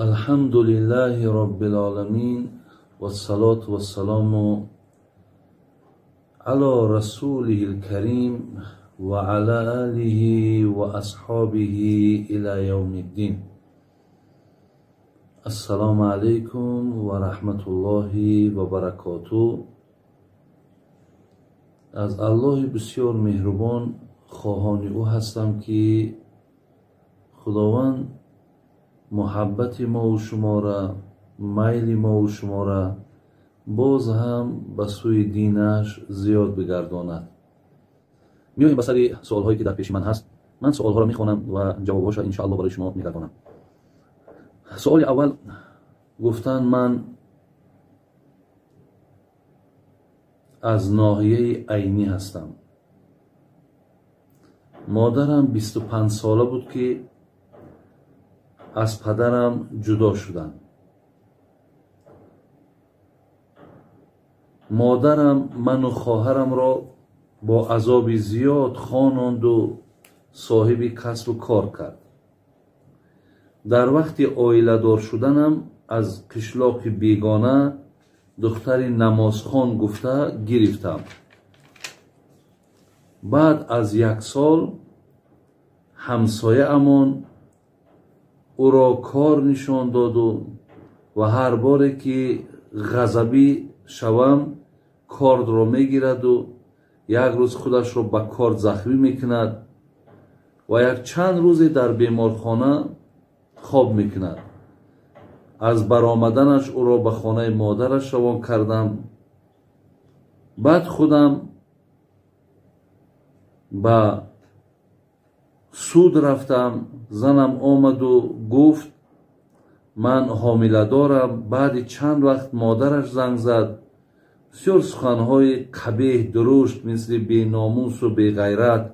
Алҳамду лиллаҳи роббил оламин вассалоту вассаламу ало расулиҳил карим ва ала алиҳи ва асҳобиҳи ила явмиддин. Ассалому алайкум ва раҳматуллоҳи ва баракоту. Аз Аллоҳи бисёр меҳрубон хоҳони ӯ ҳастам, ки Худованд муҳаббати мову шуморо, майли мову шуморо боз ҳам ба сӯи динаш зиёд бигардонад. Меоем ба сари суолҳое, ки дар пеши ман ҳаст. Ман суолҳоро мехонам ва ҷавобҳоша иншоалло барои шумо мегардонам. Суоли аввал. Гуфтанд: ман аз ноҳияи Айнӣ ҳастам. Модарам 25 сола буд, ки аз падарам ҷудо шуданд. Модарам ману хоҳарамро бо азоби зиёд хононду соҳиби касбу кор кард. Дар вақти оиладор шуданам аз қишлоқи бегона духтари намозхон гуфта гирифтам. Баъд аз як сол ҳамсояамон ӯро кор нишон доду ва ҳар боре ки ғазабӣ шавам, кордро мегираду як рӯз худашро ба корд захмӣ мекунад ва якчанд рӯзе дар беморхона хоб мекунад. Аз баромаданаш ӯро ба хонаи модараш равон кардам. Баъд худам ба суд рафтам. Занам омаду гуфт: ман ҳомиладорам. Баъди чанд вақт модараш занг зад. Бисёр суханҳои қабеҳ, дурушт, мисли беномусу беғайрат,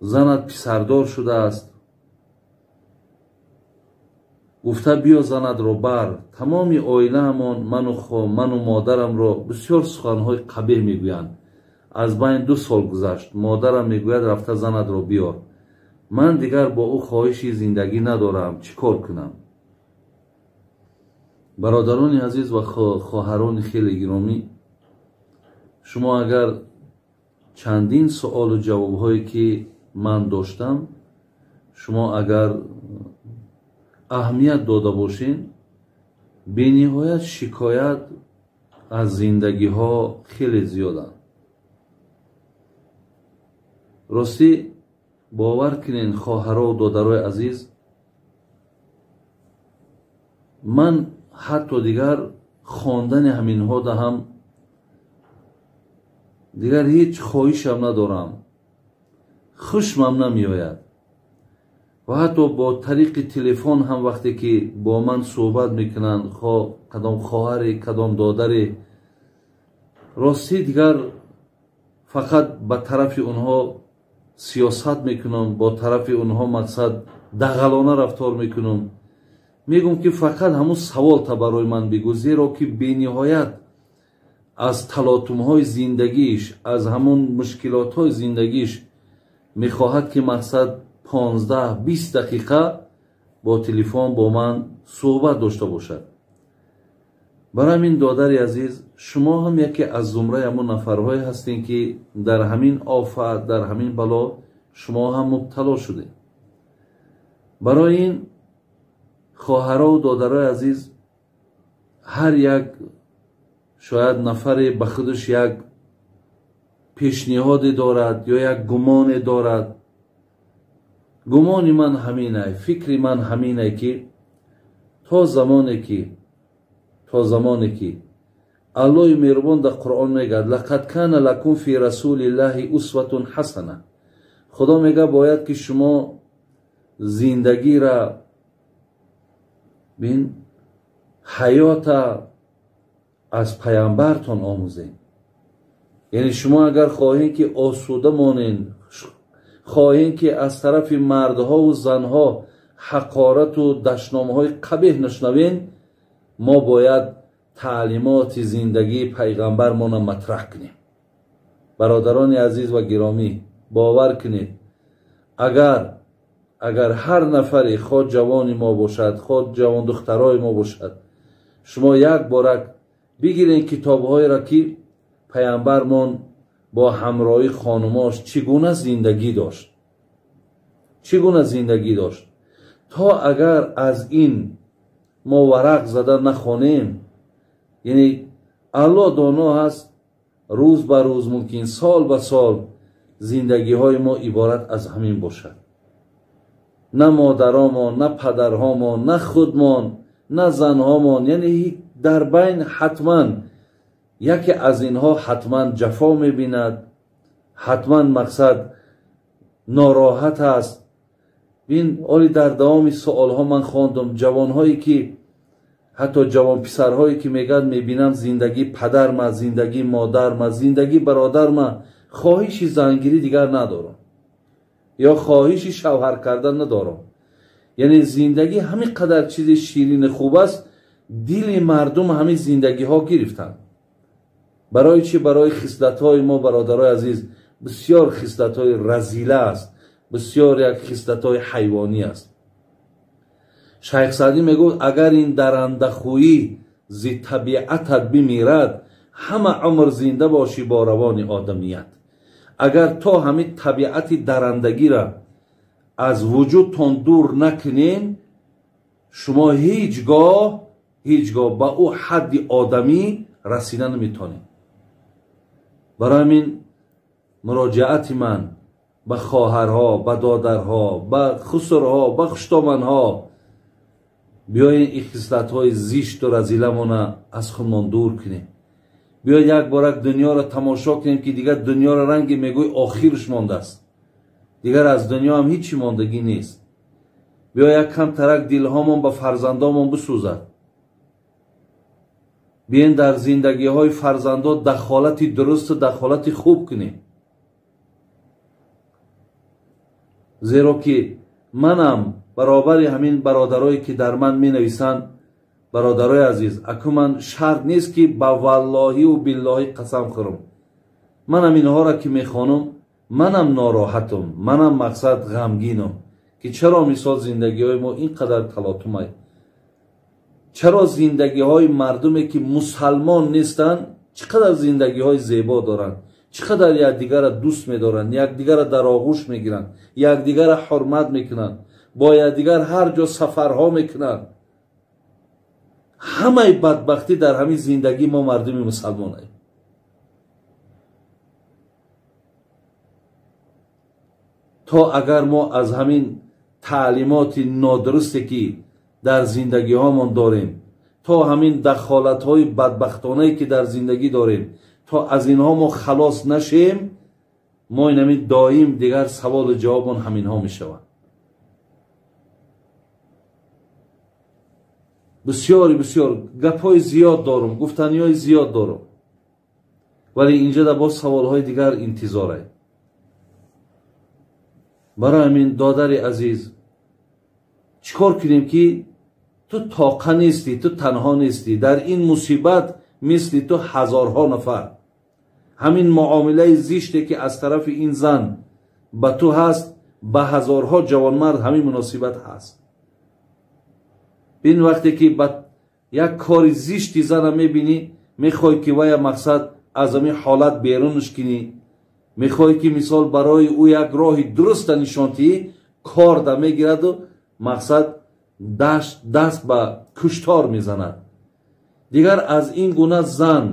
занат писардор шудааст, гуфта биё занатро бар. Тамоми оилаамон ману модарамро бисёр суханҳои қабеҳ мегӯянд. Аз байн 2 сол гузашт. Модарам мегӯяд: рафта занатро биёр. Ман дигар бо ӯ хоҳиши зиндагӣ надорам, чӣ кор кунам? Бародарони азиз ва хоҳарони хеле гиромӣ, шумо агар чандин суолу ҷавобҳое ки ман доштам, шумо агар аҳамият дода бошед, бениҳоят шикоят аз зиндагиҳо хеле зиёданд. Ростӣ бовар кунед, хоҳарову додарои азиз, ман ҳатто дигар хондани ҳаминҳо даҳам дигар ҳеҷ хоҳишам надорам, хушмам намеояд. Ва ҳатто бо тариқи телефон ҳам вақте ки бо ман суҳбат мекунанд, кадом хоҳаре, кадом додаре, ростӣ дигар фақат ба тарафи онҳо сиёсат мекунам, бо тарафи онҳо мақсад дағалона рафтор мекунам. Мегӯм ки фақат ҳамун саволта барои ман бигӯ, зеро ки бениҳоят аз талотумҳои зиндагиш, аз ҳамун мушкилотҳои зиндагиш мехоҳад, ки мақсад 15-20 дақиқа бо телефон бо ман суҳбат дошта бошад. Барои ҳамин, додари азиз, шумо ҳам яке аз зумраи ҳамун нафарҳое ҳастед, ки дар ҳамин офат, дар ҳамин бало шумо ҳам мубтало шудед. Барои ин, хоҳарову додарои азиз, ҳар як шояд нафаре ба худаш як пешниҳоде дорад ё як гумоне дорад. Гумони ман ҳаминай, фикри ман ҳаминай, ки то замоне ки Аллоҳи меҳрубон дар Қуръон мегӯяд: лақад кана лакум фи расулиллаҳи усватун ҳасана. Худо мегӯяд, бояд ки шумо зиндагира бин, ҳаёта аз паямбартон омӯзед. Яъне шумо агар хоҳед, ки осуда монед, хоҳед, ки аз тарафи мардҳову занҳо ҳақорату дашномҳои қабеҳ нашнавед, мо бояд таълимоти зиндагии пайғамбармонро матраҳ кунем. Бародарони азиз ва гиромӣ, бовар кунед, агар Агар ҳар нафаре хоҳ ҷавони мо бошад, хоҳ ҷавондухтарои мо бошад, шумо як борак бигирен китобҳоеро ки паямбармон бо ҳамроҳи хонумош чӣ гуна зиндагӣ дошт, чӣ гуна зиндагӣ дошт. То агар аз ин мо варақ зада нахонем, яъне Аллоҳ доно ҳаст, рӯз ба рӯз мумкин сол ба сол зиндагиҳои мо иборат аз ҳамин бошад. На модаромон, на падарҳомон, на худмон, на занҳомон, яъне дар байн ҳатман яке аз инҳо ҳатман ҷафо мебинад, ҳатман мақсад нороҳат аст. Бин, оли дар давоми суолҳо ман хондум ҷавонҳое ки ҳатто ҷавонписарҳое ки мегӯянд мебинам зиндагии падарма, зиндагии модарма, зиндагии бародарма, хоҳиши зангирӣ дигар надорам ё хоҳиши шавҳар кардан надорам. Яъне зиндагӣ ҳамин қадар чизи ширини хуб аст, дили мардум ҳамин зиндагиҳо гирифтанд. Барои чӣ? Барои хислатҳои мо, бародарои азиз, бисёр хислатҳои разила аст, бисёр як хислатҳои ҳайвонӣ аст. Шайх Саъдӣ мегуфт агар ин дарандахӯӣ зи табиатат бимирад, ҳама умр зинда бошӣ бо равони одамият. Агар то ҳамин табиати дарандагиро аз вуҷудтон дур накунен, шумо ҳеҷ гоҳ ба ӯ ҳадди одамӣ расида наметонед. Барои ҳамин муроҷиати ман ба хоҳарҳо, ба додарҳо, ба хусурҳо, ба хуштоманҳо, биёед ин хислатҳои зишту разиламона аз худмон дур кунем. Биёед як борак дунёро тамошо кунем ки дигар дунёро ранги мегӯй охирш мондааст, дигар аз дунё ҳам ҳичи мондагӣ нест. Биё як кам тарак дилҳомон ба фарзандомон бисӯзад. Биёен дар зиндагиҳои фарзандо дахолати дурусту дахолати хуб кунем. Зеро ки манам баробари ҳамин бародарое ки дар ман менависанд, бародарои азиз, аку ман шарт нест ки ба валлоҳиву биллоҳӣ қасам хӯрам. Манам инҳоро ки мехонам, манам нороҳатам, манам мақсад ғамгинам ки чаро мисол зиндагиҳои мо ин қадар талотумай, чаро зиндагиҳои мардуме ки мусалмон нестанд чӣ қадар зиндагиҳои зебо доранд, чӣ қадар якдигарро дӯст медоранд, якдигарро дар оғӯш мегиранд, якдигарро ҳурмат мекунанд, бо якдигар ҳар ҷо сафарҳо мекунанд. Ҳамаи бадбахтӣ дар ҳамин зиндагии мо мардуми мусалмонаем. То агар мо аз ҳамин таълимоти нодурусте ки дар зиндагиҳомон дорем, то ҳамин дахолатҳои бадбахтонае ки дар зиндагӣ дорем, то аз инҳо мо халос нашем, мо инами доим дигар саволу ҷавобон ҳаминҳо мешаванд. Бисёри бисёр гапҳои зиёд дорум, гуфтаниҳои зиёд дорум, вале инҷа да боз саволҳои дигар интизорае. Барои ҳамин додари азиз, чӣ кор кунем ки ту тоқа нестӣ, ту танҳо нестӣ. Дар ин мусибат мисли ту ҳазорҳо нафар. Ҳамин муомилаи зиште ки аз тарафи ин зан ба ту ҳаст, ба ҳазорҳо ҷавонмард ҳамин муносибат ҳаст. Бин, вақте ки ба як кори зишти зана мебинӣ, мехоҳӣ ки вая мақсад аз ҳамин ҳолат берунаш кунӣ, мехоҳӣ ки мисол барои ӯ як роҳи дуруста нишон диҳӣ, корда мегираду мақсад даст ба куштор мезанад. Дигар аз ин гуна зан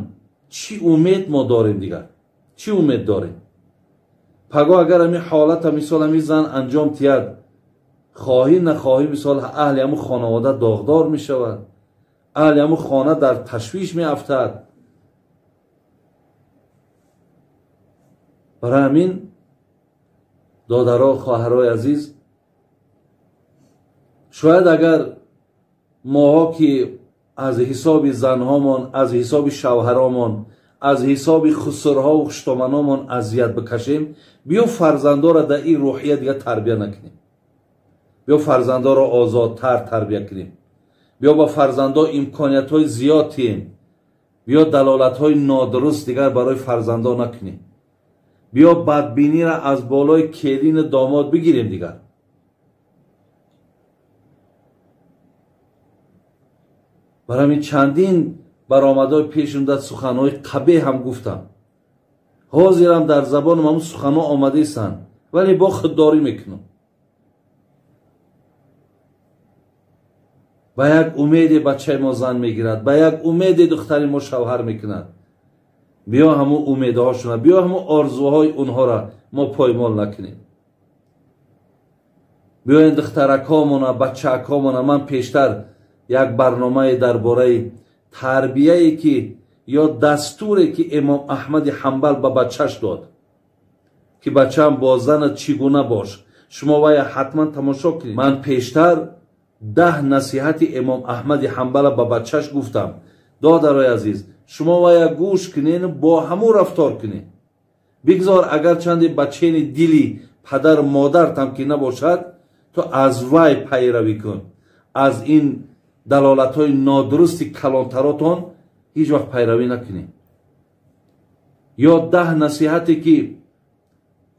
чӣ умед мо дорем? Дигар чӣ умед дорем? Паго агар ҳамин ҳолата мисол ҳамин зан анҷом тиҳад, хоҳӣ нахоҳӣ мисол аҳли ҳамун хонавода доғдор мешавад, аҳли ҳамун хона дар ташвиш меафтад. Барои ҳамин додаро, хоҳарои азиз, шояд агар моҳо ки аз ҳисоби занҳомон, аз ҳисоби шавҳаромон, аз ҳисоби хусурҳову хуштоманомон азият бикашем, биё фарзандоро дар ин рӯҳия дигар тарбия накунем, биё фарзандоро озодтар тарбия кунем, биё ба фарзандо имкониятҳои зиёд диҳем, биё далолатҳои нодуруст дигар барои фарзандо накунем, биё бадбиниро аз болои келину домод бигирем дигар. Барои ҳамин чандин баромадҳои пешум дар суханҳои қабеҳ ҳам гуфтам. Ҳозирам дар забонам ҳамун суханҳо омадаистанд, вале бо худдорӣ мекунам. Ба як умеде бачаи мо зан мегирад, ба як умеде духтари мо шавҳар мекунад. Биё ҳамун умедҳошона, биё ҳамун орзуҳои онҳоро мо поймол накунем. Биёен духтаракҳомона, бачаакҳомона. Ман пештар як барномае дар бораи тарбияе ки ё дастуре ки имом Аҳмади Ҳанбал ба бачаш дод, ки бачаам бо занат чӣ гуна бош, шумо вая ҳатман тамошо кунед. Ман пештар 10 насиҳати имом Аҳмади Ҳанбала ба бачаш гуфтам. Додарои азиз, шумо вая гӯш кунед, бо ҳамун рафтор кунед. Бигзор агарчанде ба чени дили падару модартам ки набошад, ту аз вай пайравӣ кун. Аз ин далолатҳои нодурусти калонтаротон ҳеҷ вақт пайравӣ накунед. Ё 10 насиҳате ки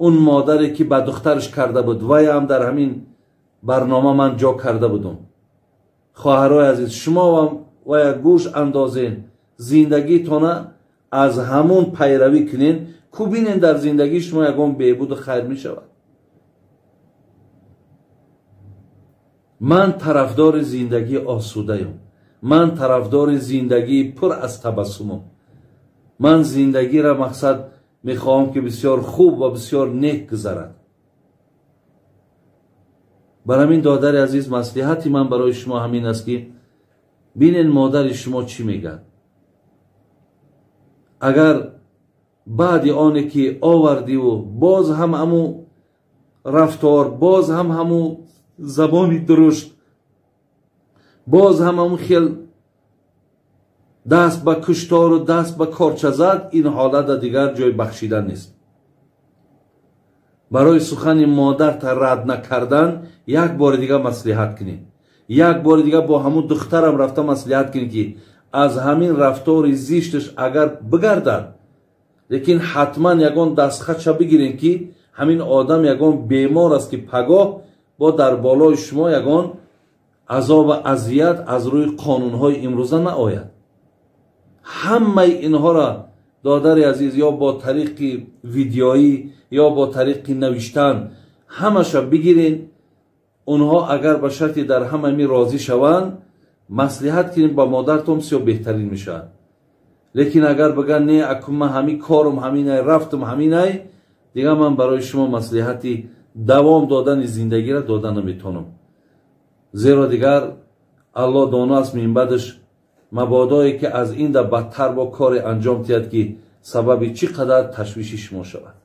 он модаре ки ба духтараш карда буд, ваям дар ҳамин барнома ман ҷо карда будум. Хоҳарои азиз, шумо вая гӯш андозен, зиндагитона аз ҳамун пайравӣ кунен, ку бинен дар зиндагии шумо ягон беҳбуду хайр мешавад. Ман тарафдори зиндагии осудаям, ман тарафдори зиндагии пур аз табассумам. Ман зиндагиро мақсад мехоҳам ки бисёр хуб ва бисёр нек гузарад. Бар ҳамин додари азиз, маслиҳати ман барои шумо ҳамин аст ки бинен модари шумо чӣ мегӯяд. Агар баъди оне ки овардиву боз ҳам ҳамун рафтор, боз ҳам ҳамун забони дурушт, боз ҳам ҳамун хел даст ба куштору даст ба корча зад, ин ҳолата дигар ҷой бахшидан нест. Барои сухани модарта рад накардан як бори дигар маслиҳат кунед. Як бори дигар бо ҳамун духтарам рафта маслиҳат кунед ки аз ҳамин рафтори зишташ агар бигардад, лекин ҳатман ягон дастхача бигирем ки ҳамин одам ягон бемор аст ки пагоҳ бо дар болои шумо ягон азобу азият аз рӯи қонунҳои имрӯза наояд. Ҳамаи инҳоро додари азиз ё бо тариқи видеоӣ ё бо тариқи навиштан ҳамаша бигирен. Онҳо агар ба шарти дар ҳама ми розӣ шаванд, маслиҳат кунем ба модартон бисёр беҳтарин мешавад. Лекин агар бигӯянд не, акун ман ҳамин корум ҳаминай, рафтум ҳаминай, дигар ман барои шумо маслиҳати давом додани зиндагиро дода наметавонам. Зеро дигар Аллоҳ доно аст, минбаъдаш мабодое ки аз ин да бадтар бо коре анҷом диҳад ки сабаби чӣ қадар ташвиши шумо шавад.